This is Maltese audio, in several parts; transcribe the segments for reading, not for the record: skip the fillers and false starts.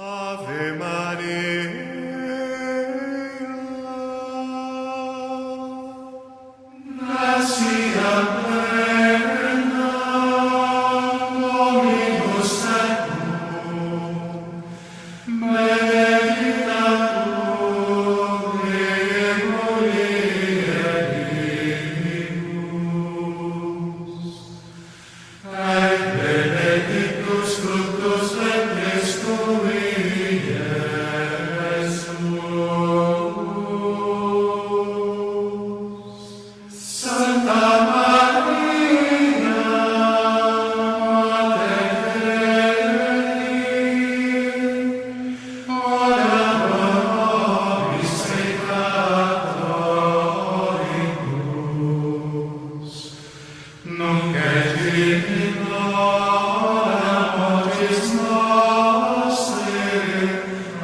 Ave Maria. Gratia plena, Dominus tecum, benedicta tu in mulieribus, Et benedictus fructus ventris tui, Iesus. Sancta Maria, Mater Dei, ora pro nobis peccatoribus, Nunc et in hora mortis nostrae.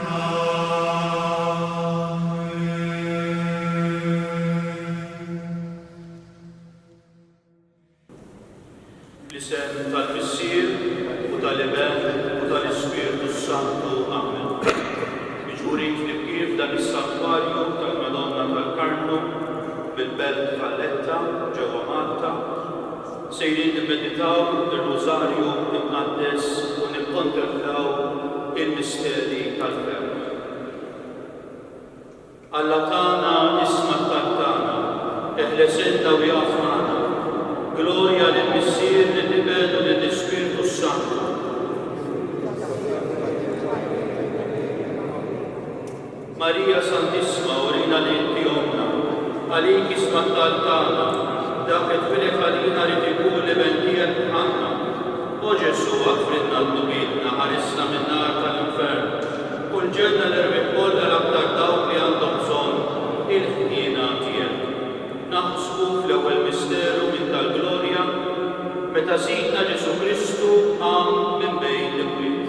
Amen. Fl-isem tal-Missier, u tal-Iben, u tal-Ispirtu s-Santu. Amen. Miġburin flimkien f'dan is-Santwarju tal-Madonna tal-Karmnu, mill-Belt Valletta, ġewwa Malta, sejrin nimmeditaw ir-Rużarju Imqaddes u nikkontemplaw il-misteri tal-ferħ. Alla tagħna isma' t-talb tagħna, eħlesilna u ieqaf magħna. Glorja lill-Missier, lill-Iben u lill-Ispirtu s-Santu. Marija Santissma urina li inti Ommna, għalik isma' t-talb tagħna, dak li twieled għalina ried ikun l-Iben tiegħek bħalna. O Ġesù aħfrilna dnubietna, ħarisna min-nar tal-infern, u l-ġenna l-erwieħ kollha l-aktar dawk li għandhom bżonn il-ħniena tiegħek. Naħsbu fl-ewwel misteru minn tal-glorja, meta Sidna Ġesù Kristu qam minn bejn l-imwiet.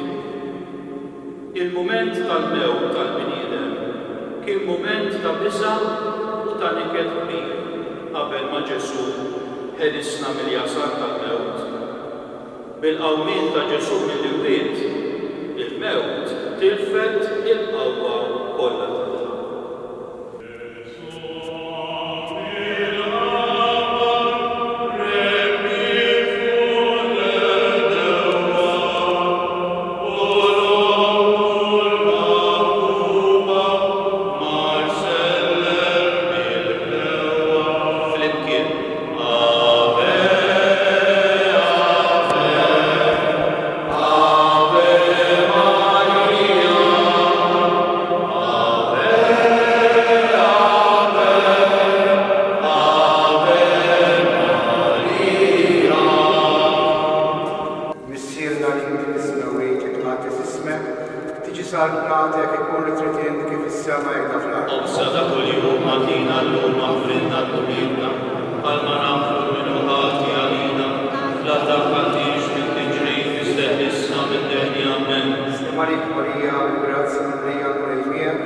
Il-mument tal-mewt tal-bniedem kien mument ta' biża' u ta' niket kbir qabel ma Ġesù ħelisna mill-jasar tal-mewt. Bil-qawmien ta' Ġesù mill-imwiet, il-mewt tilfet il-qawwa kollha tagħha. Flimkien. Ave, Ave, Ave Maria. Ave, Ave, Ave Maria. Missierna li inti fis-smewwiet, jitqaddes ismek, tiġi saltnatek, ikun li trid int kif fis-sema hekk fl-art. Ħobżna ta' kuljum agħtina llum aħfrilna dnubietna, bħalma naħfru 'l min hu ħati għalina, la tdaħħalniex fit-tiġrib iżda eħlisna mid-deni. Ammen. Sliem għalik Marija, bil-grazzja mimlija l-Mulej miegħek,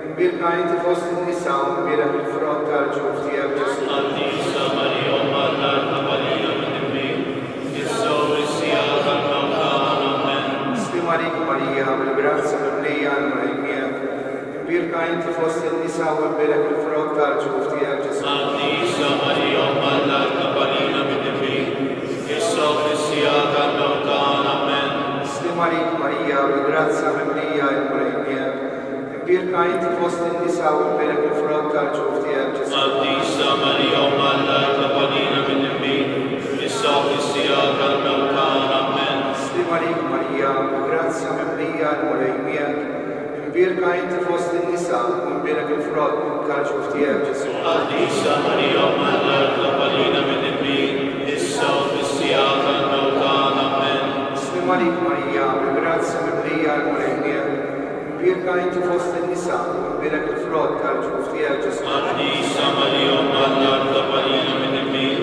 imbierka inti fost in-nisa u mbierek il-frott tal-ġuf tiegħek Ġesù. Qaddisa Marija Omm Alla itlob għalina midinbin, issa u fis-siegħa tal-mewt tagħna. Ammen. Sliem għalik Marija, bil-grazzja mimlija l-Mulej miegħek, imbierka inti fost in-nisa u mbierek il-frott tal-ġuf tiegħek Ġesù. Qaddisa Marija Omm Alla itlob għalina midinbin, issa u fis-siegħa tal-mewt tagħna. Ammen. Sliem għalik Marija, bil-grazzja mimlija il-Mulej miegħek, imbierka inti fost in-nisa u mbierek il-frott tal-ġuf tiegħek Ġesù. Qaddisa Marija Omm Alla itlob għalina midinbin, issa u fis-siegħa tal-mewt tagħna. Ammen. Sliem għalik Marija, bil-grazzja mimlija il-Mulej miegħek, imbierka inti fost in-nisa u mbierek il-frott tal-ġuf tiegħek Ġesù. Qaddisa Marija Omm Alla itlob għalina midinbin, issa u fis-siegħa tal-mewt tagħna. Ammen. Sliem għalik Marija, bil-grazzja mimlija l-Mulej miegħek, imbierka inti fost in-nisa u mbierek il-frott tal-ġuf tiegħek Ġesù. Qaddisa Marija Omm Alla itlob għalina midinbin,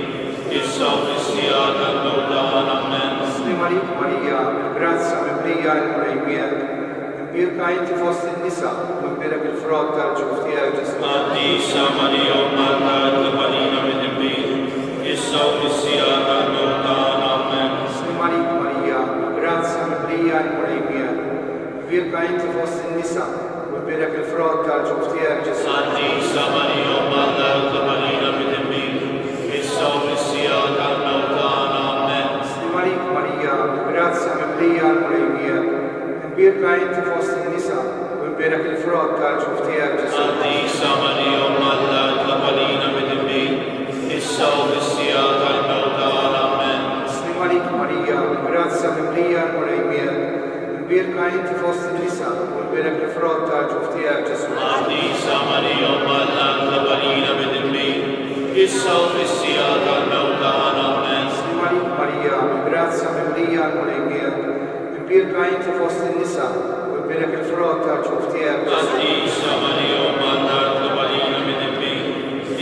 issa u fis-siegħa tal-mewt tagħna. Ammen. Sliem għalik Marija, bil-grazzja mimlija l-Mulej miegħek, imbierka inti fost in-nisa u mbierek il-frott tal-ġuf tiegħek Ġesù. Qaddisa Marija Omm Alla itlob għalina midinbin, issa u fis-siegħa tal-mewt tagħna. Ammen. Sliem għalik Marija, bil-grazzja mimlija l-Mulej miegħek, imbierka inti. tal-ġuf tiegħek, Ġesù. Qaddisa Marija Omm Alla, itlob għalina midinbin, issa u fis-siegħa tal-mewt tagħna. Ammen. Sliem għalik Marija, grazzja mimlija l-Mulej miegħek, imbierka inti fost in-nisa u imbierek il-frott tal-ġuf tiegħek, Ġesù. Qaddisa Marija Omm Alla, itlob għalina midinbin, issa u fis-siegħa tal-mewt tagħna. Ammen. Sliem għalik Marija, grazzja mimlija l-Mulej miegħek, Imbierka inti fost in-nisa, u imbierek il-frott tal-ġuf tiegħek, Ġesù. Qaddisa Marija Omm Alla, itlob għalina midinbin, issa u fis-siegħa tal-mewt tagħna. Ammen. Sliem għalik Marija, grazzja mimlija l-Mulej miegħek, imbierka inti fost in-nisa, u imbierek il-frott tal-ġuf tiegħek, Ġesù. Qaddisa Marija Omm Alla, itlob għalina midinbin,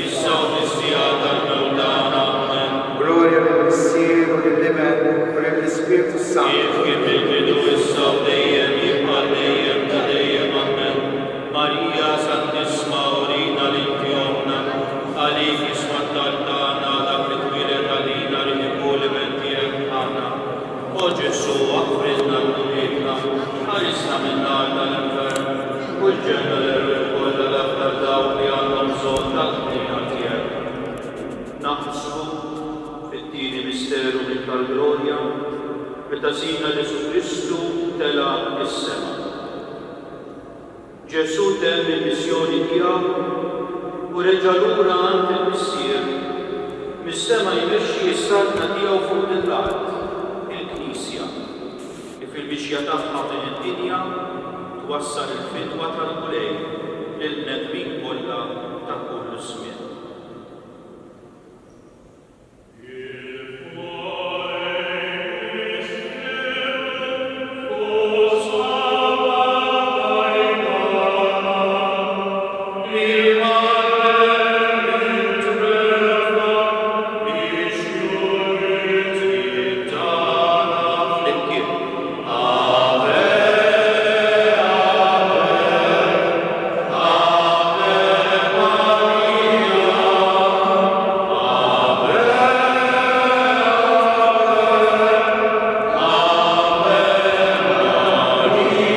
issa u fis-siegħa tal-mewt tagħna. Ammen. Glorja lill-Missier u lill-Iben u lill-Ispirtu s-Santu. Kif kien fil-bidu, issa u dejjem, jibqa' għal dejjem ta' dejjem. Ammen. Marija Santissma, urina li inti Ommna, għalik jiswa t-talb tagħna, dak li twieled għalina ried ikun l-Iben tiegħek bħalna. O Ġesù, aħfrilna dnubietna, ħarisna min-nar tal-infern, u ġġenna l-erwieħ kollha l-aktar dawk li għandhom bżonn tal-ħniena tiegħek. Naħsbu fit-tieni misteru minn tal-glorja, meta Sidna Ġesù Kristu tela' s-sema. Ġesù temm il-missjoni tiegħu u reġa' lura għand il-Missier. Mis-sema jmexxi s-saltna tiegħu fuq din l-art, il-Knisja, li fil-mixja tagħha f'din id-dinja twassal il-fidwa tal-Mulej lill-bnedmin kollha ta' kull żmien. Flimkien. Ave, Ave, Ave Maria. Ave, Ave, Ave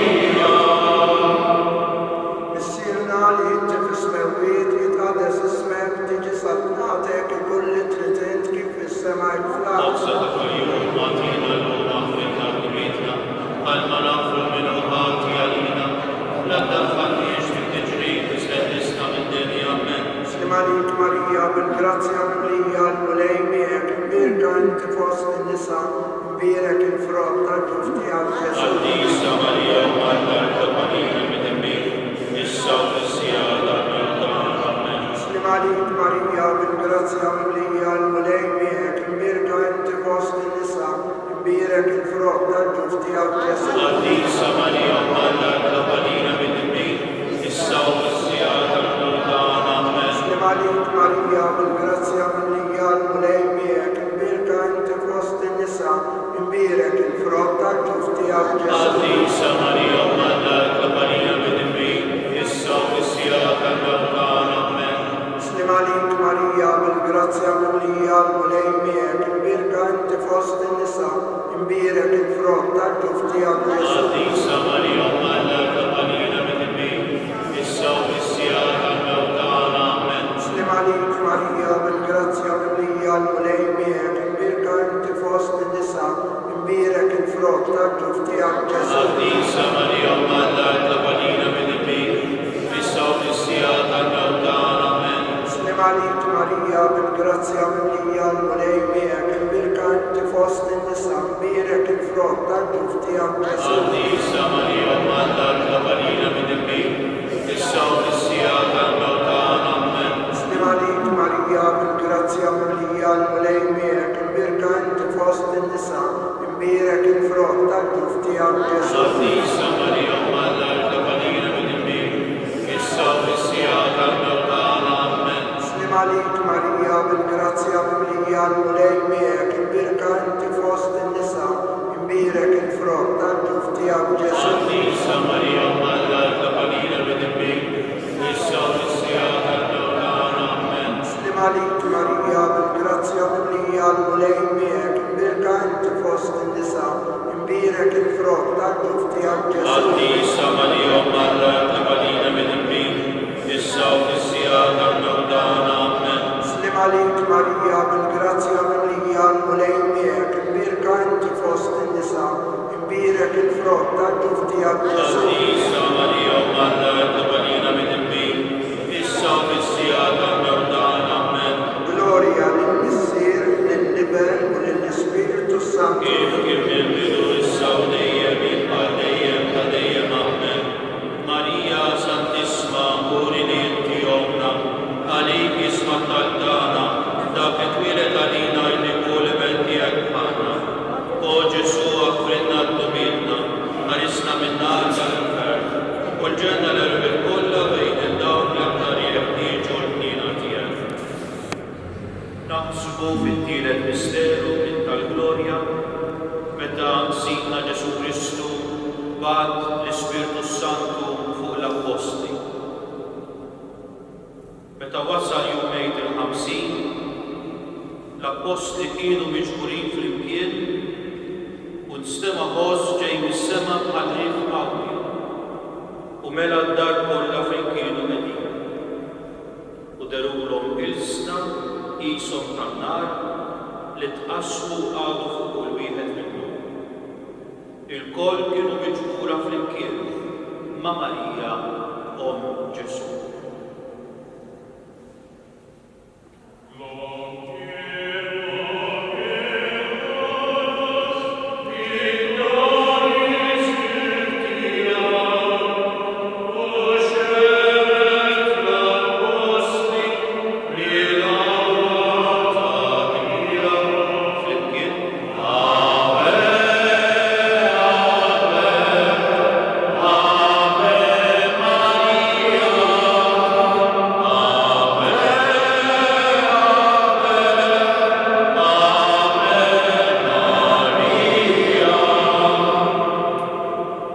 Maria. Missierna li inti fis-smewwiet, jitqaddes ismek, tiġi saltnatek, ikun li trid int kif fis-sema hekk fl-art. Ħobżna ta' kuljum agħtina llum aħfrilna dnubietna, bħalma naħfru 'l min hu ħati għalina. La ddaħħalniex fit-tiġrib, iżda eħlisna mid-deni. Ammen. Sliem għalik Marija, bil-grazzja mimlija, l-Mulej miegħek, imbierka inti fost in-nisa, imbierek il-frott tal-ġuf tiegħek Ġesù. Qaddisa Marija Omm Alla itlob għalina midinbin, issa u fis-siegħa tal-mewt tagħna. Ammen. Sliem għalik Marija, bil-grazzja mimlija, l-Mulej miegħek, imbierka inti fost in-nisa, imbierek il-frott tal-ġuf tiegħek Ġesù. Qaddisa Marija Omm Alla itlob għalina midinbin, issa u fis-siegħa tal-mewt tagħna. Ammen. Sliem għalik Marija, bil-grazzja mimlija, l-Mulej miegħek, imbierka inti fost in-nisa, imbierek il-frott tal-ġuf tiegħek Ġesù. Qaddisa Marija Omm Alla itlob għalina midinbin, issa u fis-siegħa tal-mewt tagħna. Ammen. Sliem għalik Marija, bil-grazzja mimlija, l-Mulej miegħek, imbierka inti fost in-nisa, imbierek il-frott tal-ġuf tiegħek Ġesù. Qaddisa Marija Omm Alla itlob għalina midinbin, issa u fis-siegħa tal-mewt tagħna. Ammen. Sliem għalik Marija, bil-grazzja mimlija, l-Mulej miegħek, imbierka inti fost in-nisa, imbierek il-frott tal-ġuf tiegħek Ġesù. Qaddisa Marija Omm Alla itlob għalina midinbin, issa u fis-siegħa tal-mewt tagħna. Ammen. Sliem għalik Marija, bil-grazzja mimlija, l-Mulej miegħek, imbierka inti fost in-nisa, imbierek il-frott tal-ġuf tiegħek Ġesù. Qaddisa Marija Omm Alla itlob għalina midinbin, issa u fis-siegħa tal-mewt tagħna. Ammen. Sliem għalik Marija, bil-grazzja mimlija, l-Mulej miegħek, imbierka inti fost in-nisa, imbierek il-frott tal-ġuf tiegħek Ġesù. Qaddisa Marija Omm Alla itlob għalina midinbin, issa u fis-siegħa tal-mewt tagħna. Ammen. Sliem għalik Marija, bil-grazzja mimlija, l-Mulej miegħek, imbierka inti fost in-nisa, imbierek il-frott tal-ġuf tiegħek Ġesù. Qaddisa Marija Omm Alla itlob għalina midinbin, issa u fis-siegħa tal-mewt tagħna. Ammen. Sliem għalik Marija, bil-grazzja mimlija, l-Mulej miegħek, imbierka inti fost in-nisa, imbierek il-frott tal-ġuf tiegħek Ġesù. Qaddisa Marija Omm Alla itlob għalina midinbin, il-frott tal-ġuf tiegħek Ġesù. Qaddisa Marija Omm Alla itlob għalina midinbin, issa u fis-siegħa tal-mewt tagħna. Ammen. Glorja lill-Missier, lill-Iben u lill-Ispirtu s-Santu. Kif kien mill-bidu, issa u dejjem, jibqa' għal dejjem ta' dejjem. Ammen. Marija Santissma, uri li inti Ommna, għalik jisma' t-talb tagħna, dak li twieled għalina jrid ikun l-Iben tiegħek bħalna. O Ġesù, aħfrilna dnubietna, ħarisna min-nar tal-infern, u l-ġenna l-erwieħ kollha bejn lil dawk li aktar jeħtieġu l-ħniena tiegħek. Naħsbu fit-tielet misteru minn tal-glorja, meta Sidna Ġesù Kristu bagħat l-Ispirtu s-Santu fuq l-Appostli. Meta wasal jum Għid il-Ħamsin, l-Appostli kienu miġburin flimkien u nstema' ħoss ġej mis-sema bħal riħ qawwi u mela d-dar kollha fejn kienu qegħdin. U dherulhom ilsna qishom tan-nar li tqassmu u qagħdu fuq kull wieħed minnhom. Ilkoll kienu miġbura flimkien ma' Marija omm Ġesù. Flimkien.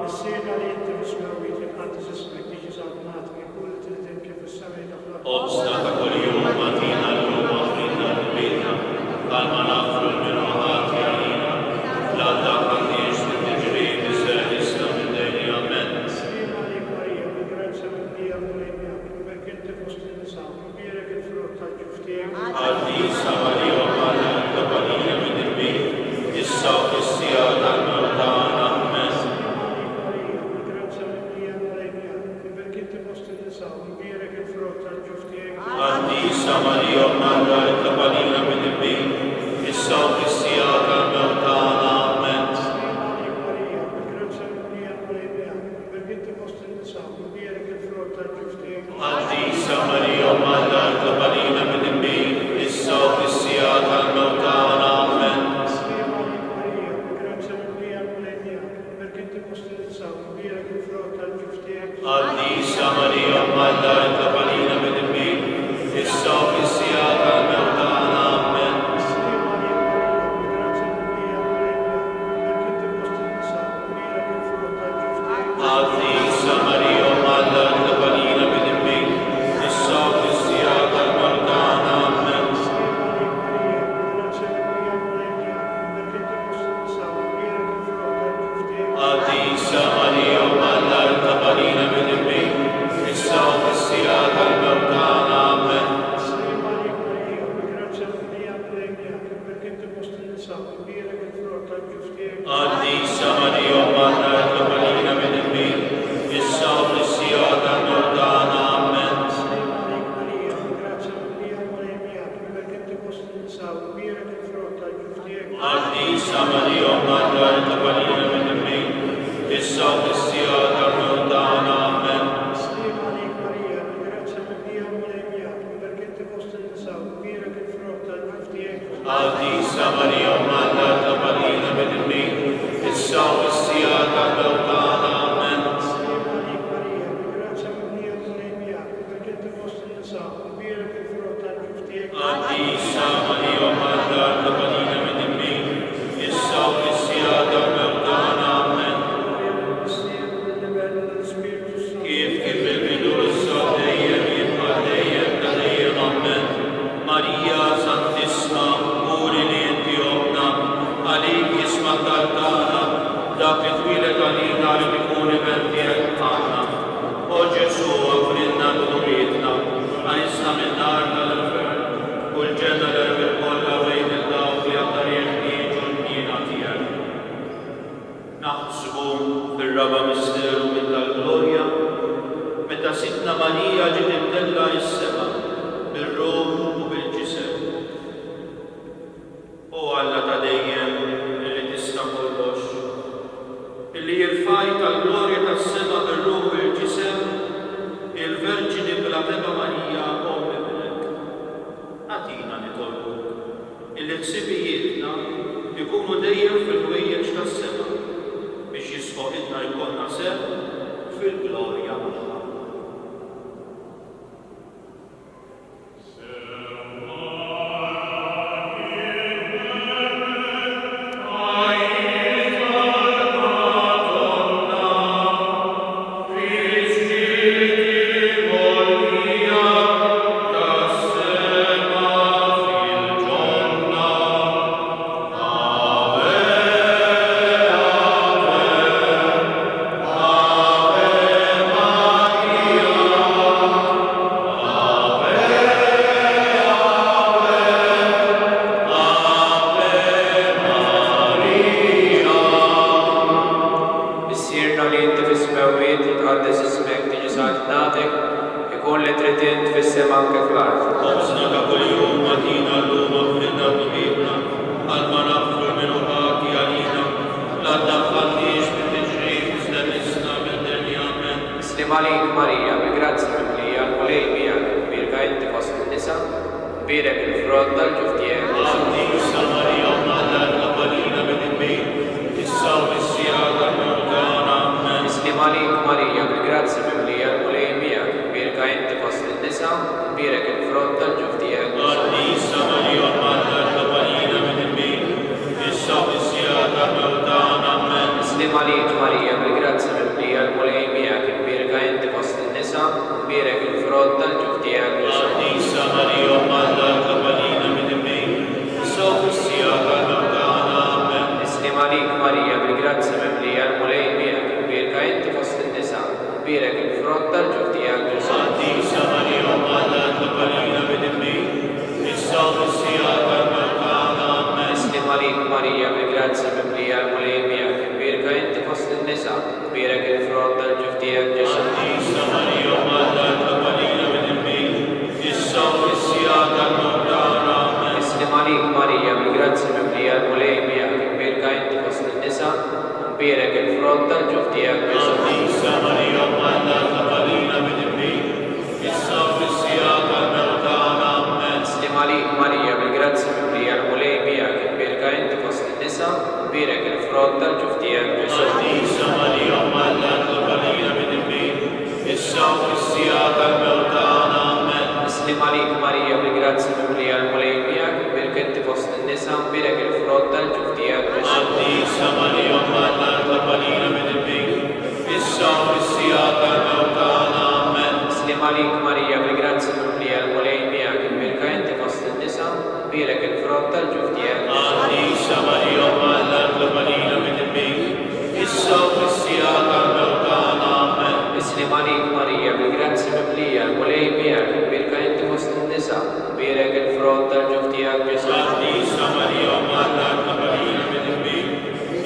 Missierna li inti fis-smewwiet, jitqaddes ismek, tiġi saltnatek, ikun li trid int kif fis-sema jekk fl-art. Ħobżna ta' kuljum agħtina llum u aħfrilna dnubietna, Bħalma naħfru 'l min hu ħati għalina, la ddaħħalniex fit-tiġrib iżda eħlisna mid-deni. Amen. Sliem għalik Marija, bil-grazzja mimlija l-Mulej miegħek, imbierk inti fost in-nisa, u mbierek il-frott tal-ġuf tiegħek. Qaddisa Marija Omm Alla, itlob għalina midinbin, issa u fis-siegħa tal-mewt tagħna. Amen. Sliem għalik Marija, bil-grazzja mimlija l-Mulej miegħek, imbierk inti fost in-nisa, u mbierek il-frott tal-ġuf tiegħek. Qaddisa Marija Omm Alla, itlob għalina midinbin, issa u fis-siegħa tal-mewt tagħna. Amen. Sliem għalik Marija, bil-grazzja mimlija l-Mulej miegħek, imbierk inti fost in-nisa, u mbierek il-frott tal-ġuf tiegħek. Qaddisa Marija Omm Alla, itlob għalina midinbin, issa u fis-siegħa tal-mewt tagħna. Amen. Sliem għalik Marija, bil-grazzja mimlija l-Mulej miegħek, imbierk inti fost in-nisa, u mbierek il-frott tal-ġuf tiegħek. Qaddisa Marija Omm Alla, itlob għalina midinbin, issa u fis-siegħa tal-mewt tagħna. Amen. Sliem għalik Marija, bil-grazzja mimlija l-Mulej miegħek, imbierk inti fost in-nisa, u mbierek il-frott tal-ġuf tiegħek. Qaddisa Marija Omm Alla, itlob għalina midinbin, issa u fis-siegħa tal-mewt tagħna. Amen. Sliem għalik Marija, bil-grazzja mimlija l-Mulej miegħek, imbierk inti fost in-nisa, u mbierek il-frott tal-ġuf tiegħek. Qaddisa Marija Omm Alla, itlob għalina midinbin, issa u fis-siegħa tal-mewt tagħna. Amen. Sliem għalik Marija, bil-grazzja mimlija l-Mulej miegħek, imbierk inti fost in-nisa, u mbierek il-frott tal-ġuf tiegħek. Qaddisa Marija Omm Alla, itlob għalina midinbin, issa u fis-siegħa tal-mewt tagħna. Amen. Sliem għalik Marija, bil-grazzja mimlija l-Mulej miegħek, imbierk inti fost in-nisa, u mbierek il-frott tal-ġuf tiegħek. Qaddisa Marija Omm Alla, itlob għalina midinbin, issa u fis-siegħa tal-mewt tagħna. Amen. Sliem għalik Marija, bil-grazzja mimlija l-Mulej miegħek, imbierk inti fost in-nisa, u mbierek il-frott tal-ġuf tiegħek. Qaddisa Marija Omm Alla, itlob għalina midinbin, issa u fis-siegħa tal-mewt tagħna. Amen. Sliem għalik Marija, bil-grazzja mimlija l-Mulej miegħek, imbierk inti fost in-nisa, u mbierek il-frott tal-ġuf tiegħek. Qaddisa Marija Omm Alla, itlob għalina midinbin, issa u fis-siegħa tal-mewt tagħna. Amen. Glorja lill-Missier, u lill-Iben, u lill-Ispirtu s-Santu. Kif kien fil-bidu, issa u dejjem, jibqa' dejjem ta' dejjem. Amen. Marija Santissma, uri li inti Ommna, għalik jisma' t-talb tagħna, dak li twieled għalina jrid ikun Iben tiegħek bħalna. O Ġesù, aħfrilna dnubietna, ħarisna min-nar tal-infern, u l-ġenna l-erwieħ kollha bejn lil dawk li aktar jeħtieġu l-ħniena tiegħek. Naħsbu. ħsibijietna jkunu dejjem fil-ħwejjeġ tas-sema, biex jistħoqilna jkollna sehem fil-glorja magħha. Missierna li inti fis-smewwiet, jitqaddes ismek, tiġi saltnatek, ikun li trid int fis-sema anke fl-art. Ħobżna ta' kuljum agħtina llum aħfrilna dnubietna, bħalma naħfru 'l min hu ħati għalina, la ddaħħalniex fit-tiġrib iżda eħlisna mill-ħerni. Amen. Sliem għalik Marija, bi grazzja mimlija, l-Mulej miegħek, imbierka inti fost in-nisa, u mbierek il-frott tal-ġuf tiegħek Ġesù. Qaddisa Marija Omm Alla itlob għalina midinbin, issa u fis-siegħa tal-mewt tagħna. Amen. Sliem għalik Marija, bil-grazzja mimlija, l-Mulej miegħek, imbierka inti fost in-nisa, u mbierek il-frott tal-ġuf tiegħek Ġesù. Qaddisa Marija Omm Alla itlob għalina midinbin, issa u fis-siegħa tal-mewt tagħna. Amen. Sliem għalik Marija, bil-grazzja mimlija, l-Mulej miegħek, imbierka inti fost in-nisa, u mbierek il-frott tal-ġuf tiegħek Ġesù. Qaddisa Marija Omm Alla itlob għalina midinbin, issa u fis-siegħa tal-mewt tagħna. Amen. Sliem għalik Marija, bil-grazzja mimlija, l-Mulej miegħek, imbierka inti fost in-nisa, u mbierek il-frott tal-ġuf tiegħek Ġesù. Qaddisa Marija Omm Alla itlob għalina midinbin, issa u fis-siegħa tal-mewt tagħna. Amen. Sliem għalik Marija, bil-grazzja mimlija, l-Mulej miegħek, imbierka inti fost in-nisa, u mbierek il-frott tal-ġuf tiegħek Ġesù. Qaddisa Marija Omm Alla itlob għalina midinbin, issa u fis-siegħa tal-mewt tagħna. Amen. Sliem għalik Marija, bil-grazzja mimlija, l-Mulej miegħek, imbierka inti fost in-nisa, u mbierek il-frott tal-ġuf tiegħek Ġesù. Qaddisa Marija Omm Alla itlob għalina midinbin, issa u fis-siegħa tal-mewt tagħna. Amen. Sliem għalik Marija, bil-grazzja mimlija, l-Mulej miegħek, imbierka inti fost in-nisa, u mbierek il-frott tal-ġuf tiegħek Ġesù. Qaddisa Marija Omm Alla itlob għalina midinbin, issa u fis-siegħa tal-mewt tagħna. Amen. Sliem għalik Marija, bil-grazzja mimlija, l-Mulej miegħek, imbierka inti fost in-nisa, u mbierek il-frott tal-ġuf tiegħek Ġesù. Qaddisa Marija Omm Alla itlob għalina midinbin, issa u fis-siegħa tal-mewt tagħna. Amen. Sliem għalik Marija, bil-grazzja mimlija, l-Mulej miegħek, imbierka inti fost in-nisa, u mbierek il-frott tal-ġuf tiegħek Ġesù. Qaddisa Marija Omm Alla itlob għalina midinbin, issa u fis-siegħa tal-mewt tagħna. Amen. Sliem għalik Marija, bil-grazzja mimlija, l-Mulej miegħek, imbierka inti fost in-nisa, u mbierek il-frott tal-ġuf tiegħek Ġesù. Qaddisa Marija Omm Alla itlob għalina midinbin,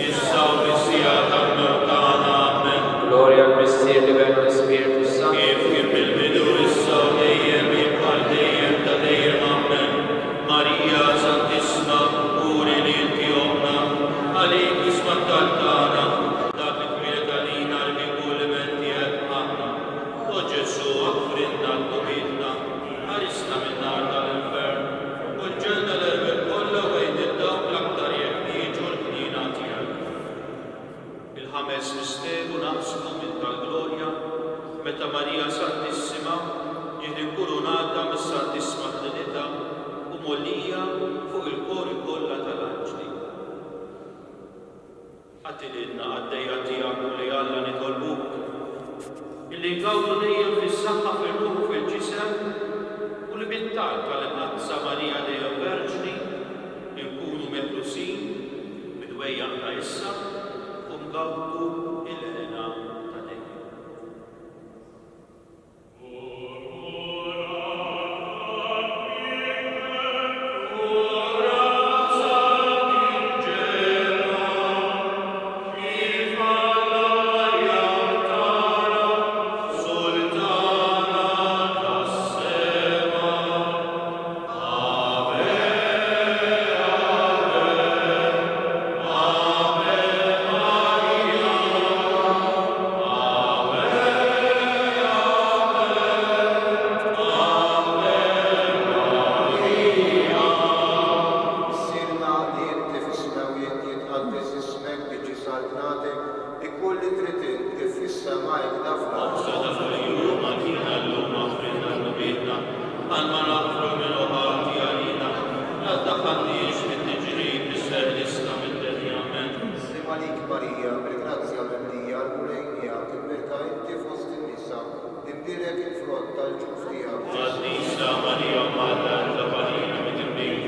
issa u fis-siegħa tal-mewt tagħna. Amen. Glorja l-Missier, l-Iben u l-Ispirtu s-Santu. Kif kien mill-bidu, issa u dejjem, jibqa' għal dejjem ta' dejjem. Amen. Marija Santissima, uri li inti ommna, għalik isma' t-talb tagħna, dak li twieled għalina li kieku l-Iben tiegħek aħna. O Ġesù, aħfrilna dnubietna, ħarisna min-nar tal-infern, u l-ġenna l-erwieħ kollha u għin lil dawk l-aktar jeħtieġu l-ħniena tiegħek. Il-ħames misteru naħsbu minn tal-glorja meta Marija Santissima ġiet inkurunata mis-Santissima Trinità u mgħollija fuq il-kori kollha tal-anġli. Agħti lilna qaddejja tiegħek Mulej Alla nitolbuk, illi ngawdu dejjem fis-saħħa fir-ruħ u fil-ġisem u li bit-talb tal-Imqaddsa Marija dejjem Verġni nkunu meħlusin mid-dwejjaq ta' issa u ngawdu l-hena ta' dejjem. għalik Marija, bil-grazzja mimlija, l-Mulej miegħek, imbierka inti fost in-nisa, imbierek il-frott tal-ġuf tiegħek, Ġesù. Qaddisa Marija Omm Alla, itlob għalina midinbin,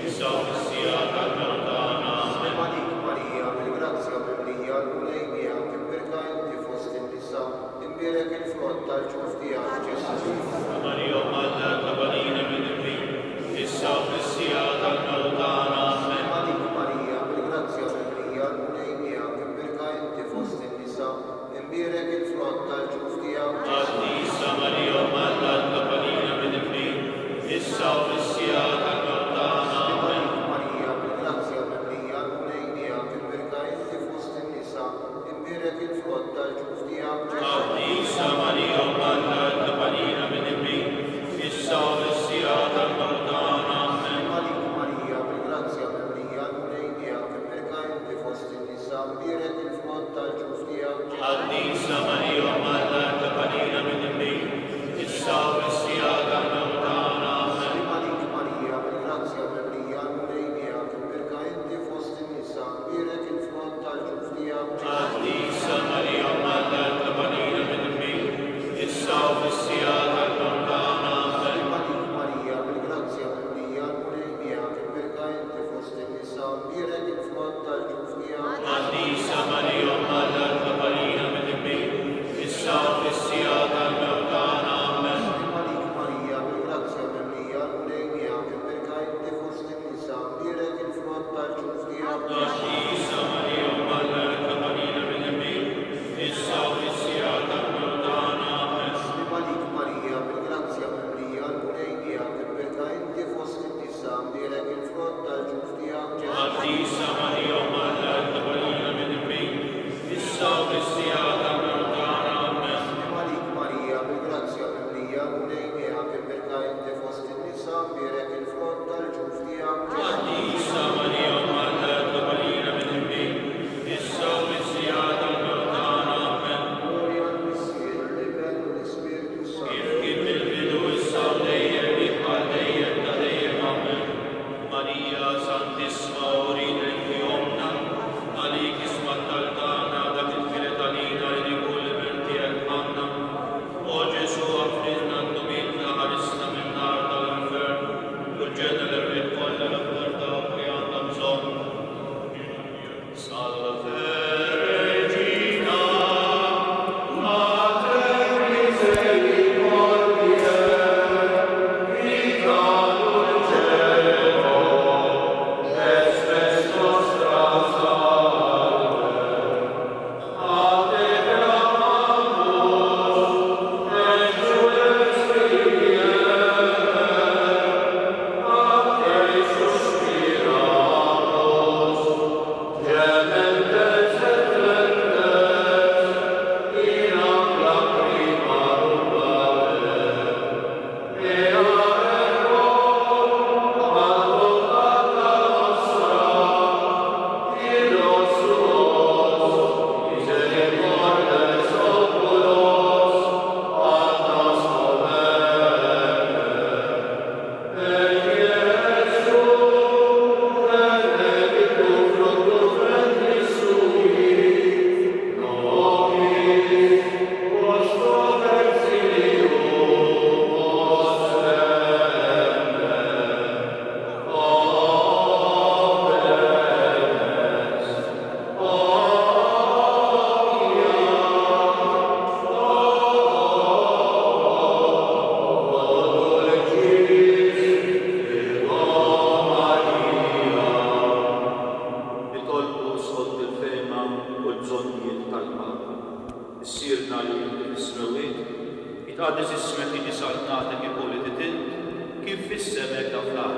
issa u fis-siegħa tal-mewt tagħna. Amen. Sliem għalik Marija, bil-grazzja mimlija, l-Mulej miegħek, imbierka inti fost in-nisa, imbierek il-frott tal-ġuf tiegħek, Ġesù. Qaddisa Marija Omm Alla, itlob għalina midinbin, issa u fis-siegħa tal-mewt tagħna. Amen. Sliem għalik Marija, bil-grazzja mimlija, l-Mulej miegħek, imbierka inti fost in-nisa, imbierek il-frott tal-ġuf tiegħek, Ġesù. Qaddisa Marija Omm Alla, itlob għalina midinbin, issa u fis-siegħa tal-mewt tagħna. Sliem Amen. għalik Marija, bil-grazzja mimlija, l-Mulej miegħek, imbierka inti fost in-nisa, imbierek il-frott tal-ġuf tiegħek, Ġesù. Qaddisa Marija Omm Alla, itlob għalina midinbin, issa u fis-siegħa tal-mewt tagħna. Amen. Sliem għalik Marija, bil-grazzja mimlija, l-Mulej miegħek, imbierka inti fost in-nisa, imbierek il-frott tal-ġuf tiegħek, Ġesù. Qaddisa Marija Omm Alla, itlob għalina midinbin, issa u fis-siegħa tal-mewt tagħna. Amen. Sliem għalik Marija, bil-grazzja mimlija, l-Mulej miegħek, imbierka inti fost in-nisa, imbierek il-frott tal-ġuf tiegħek, Ġesù. Qaddisa Marija Omm Alla, itlob għalina midinbin, issa u fis-siegħa tal-mewt tagħna. Amen. Sliem għalik Marija, bil-grazzja mimlija, l-Mulej miegħek, imbierka inti fost in-nisa, imbierek il-frott tal-ġuf tiegħek, Ġesù. Qaddisa Marija Omm Alla, itlob għalina midinbin, issa u fis-siegħa tal-mewt tagħna. Amen. Sliem għalik Marija, bil-grazzja mimlija, l-Mulej miegħek, imbierka inti fost in-nisa, imbierek il-frott tal-ġuf tiegħek, Ġesù. Qaddisa Marija Omm Alla, itlob għalina midinbin, issa u fis-siegħa tal-mewt tagħna. Amen. Sliem għalik Marija, bil-grazzja mimlija, l-Mulej miegħek, imbierka inti fost in-nisa, imbierek il-frott tal-ġuf tiegħek, Ġesù. Qaddisa Marija Omm Alla, itlob għalina midinbin, issa u fis-siegħa tal-mewt tagħna. Amen. Sliem għalik Marija, bil-grazzja mimlija, l-Mulej miegħek, imbierka inti fost in-nisa, imbierek il-frott tal-ġuf tiegħek, Ġesù. Qaddisa Marija Omm Alla, itlob għalina midinbin, issa u fis-siegħa tal-mewt tagħna. Amen. Glorja lill-Missier, l-Iben u l-Ispirtu Kif s-Santu. kien mill-bidu issa u dejjem jibqa' dejjem ta' dejjem. Amen. Marija Santissima urina inti ommna, għalik isma' t-talb tagħna dak il-twieled għalina li ikun l-Iben tiegħek għandna. O Ġesù aħfrilna dnubietna ħarisna min-nar tal-infern u l-ġenna l-erwieħ kollha l-aktar dawk li għandhom bżonn. Salve Regina, Mater misericordiae, vita dulcedo, et spes nostra salve. A te clamamus, exules filii Evae, a te suspiramus, gementes et flentes, in hac lacrimarum valle. Ea ergo, advocata nostra, illos tuos misericordes oculos ad nos converte. Et Iesum benedictum fructus ventris sui, nobis post hoc exilium ostende. Oblenes. Nitolbu skont il-fehma u l-bżonnijiet tal-Papa. Missierna li inti fis-smewwiet, jitqaddes ismek tiġi saltnatek ikun li trid int, kif fis-sema hekk fl-art.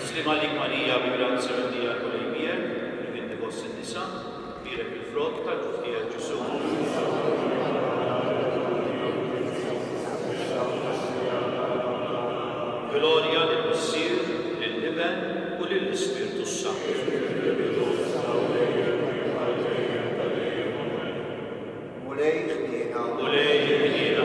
Sliem għalik Marija bi grazzja mimlija l-Mulej miegħek, imbierka inti fost in-nisa, imbierek il-frott tal-ġuf tiegħek Ġesù. Glorja lill-Missier, lill-Iben u lill-Ispirtu s-Santu. Mulej ħniena. Mulej ħniena.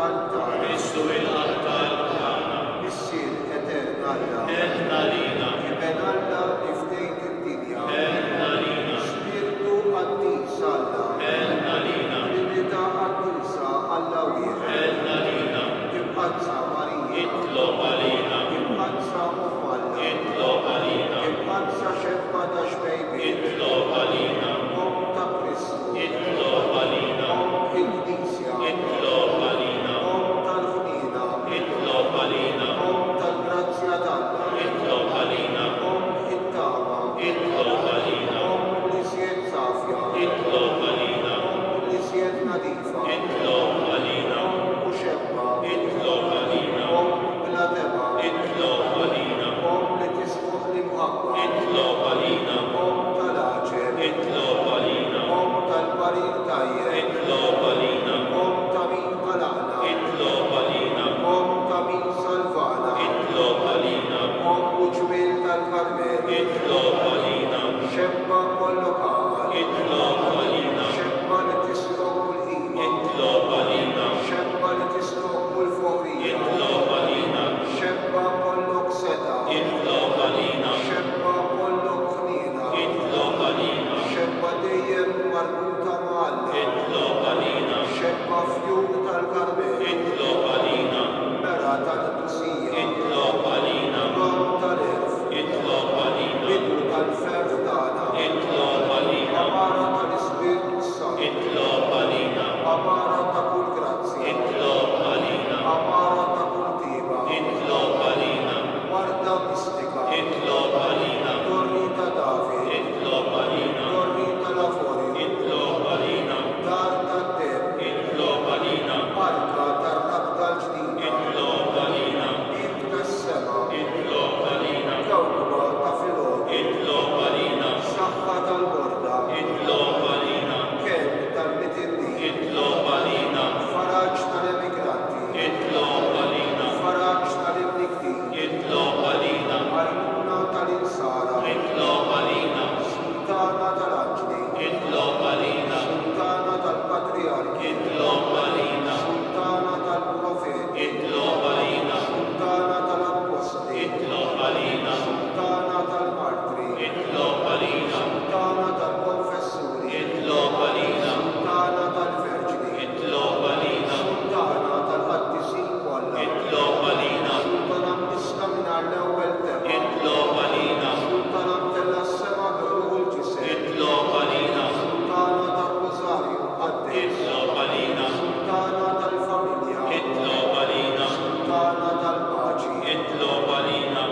il-qalb tagħna. Kristu ilqa' t-talb tagħna. Missier etern Alla. Ħenn għalina. Iben Alla li fdejt id-dinja. Ħenn għalina. Spirtu qaddis Alla. Ħenn għalina. Trinità qaddisa Alla wieħed. Ħenn għalina. Imqaddsa Marija. Itlob għalina. Imqaddsa Omm Alla. Itlob għalina. Imqaddsa xebba ta' xbejbiet. Itlob għalina. Omm ta' Kristu. Itlob għalina. Omm il-Knisja. Itlob għalina. Omm tal-ħniena. Itlob għalina. Omm tal-grazzja t'Alla. Itlob għalina. Omm it-tama. Itlob għalina. Omm l-iżjed safja. Itlob għalina. Omm l-iżjed nadifa. Itlob għalina. Omm u xebba. Itlob għalina. Omm bla tebgħa. Itlob għalina. Omm li tisfoq l-imħabba. Itlob għalina. Omm tal-għaġeb. Itlob għalina. Omm tal-parir tajjeb. Itlob għalina. Omm ta' min ħalaqna. Itlob għalina. Omm ta' min salvana. Itlob għalina. Omm u ġmiel tal-Karmel. Itlob għalina. Xebba kollok għaqal. Itlob għalina. Xebba li tistħoq kull qima. Itlob għalina. Xebba li tistħoq kull foħrija. Itlob għalina. Xebba kollok setgħa. Itlob għalina. Xebba kollok ħniena. Itlob għalina. Xebba dejjem marbuta ma' Alla. Itlob għalina. Xebba fjur tal-Karmel. Itlob għalina. Mera tal-qdusija. Itlob għalina. Don tal-għerf. Itlob għalina. Bidu tal-ferħ tagħna. Itlob għalina. Għamara tal-Ispirtu s-Santu. Itlob għalina. Għamara ta' kull grazzja. Itlob għalina. Għamara ta' kull tieba. Itlob għalina. Warda mistika. Itlob għalina. Torri ta' David. Itlob għalina. Torri tal-Avorju. Itlob għalina. Dar tad-deheb. Itlob għalina. Arka tar-rabta l-ġdida. Itlob għalina. Bieb tas-sema. Itlob għalina. Kewkba ta' filgħodu. Itlob għalina. Saħħa tal-morda. Itlob għalina. Kenn tal-mitindin. Itlob għalina. Faraġ tal-emigranti. Itlob għalina. Faraġ tal-imnikktin. Itlob għalina. Għajnuna tal-insara. Itlob għalina. Sultana tal-anġli. Itlob għalina. Sultana tal-patrijarki. Itlob għalina. Sultana tal-profeti. Itlob għalina. Sultana tal-appostli. Itlob għalina. Sultana tal-martri. Itlob għalina. Sultana tal-konfessuri. Itlob għalina. Sultana tal-verġni. Itlob għalina. Sultana tal-qaddisin kollha. Itlob għalina. Sultana mniżżla mingħajr l-ewwel tebgħa. Itlob għalina. Sultana mtellgħa s-sema bir-ruħ u l-ġisem. Itlob għalina. Sultana tar-Rużarju Mqaddes. Itlob għalina. Sultana tal-familja. Itlob għalina. Sultana tal-paċi. Itlob għalina.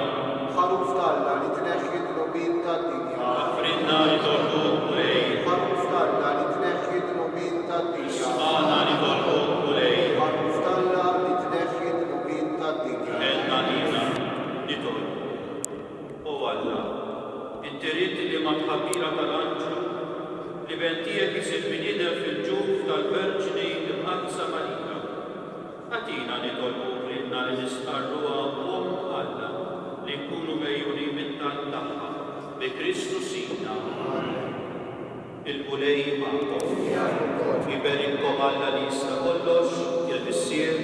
Ħaruf t'Alla li tneħħi d-dnubiet tad-dinja. Aħfrilna nitolbuk Mulej. Ħaruf t'Alla li tneħħi d-dnubiet tad-dinja. Ismagħna nitolbuk Mulej. Ħaruf t'Alla li tneħħi d-dnubiet tad-dinja. Ħenn għalina, nitolbu. O Alla, inti ridt li mat-tħabbira tal-anġlu, l-Iben tiegħek isir bniedem fil-ġuf tal-Verġni Imqaddsa Marija. Agħtina nitolbuk lilna li nistqarruha Omm Alla, li nkunu megħjunin mit-talb tagħha, bi Kristu Sidna. Il-Mulej magħkom. Iberikkom Alla li jista' kollox, il-Missier,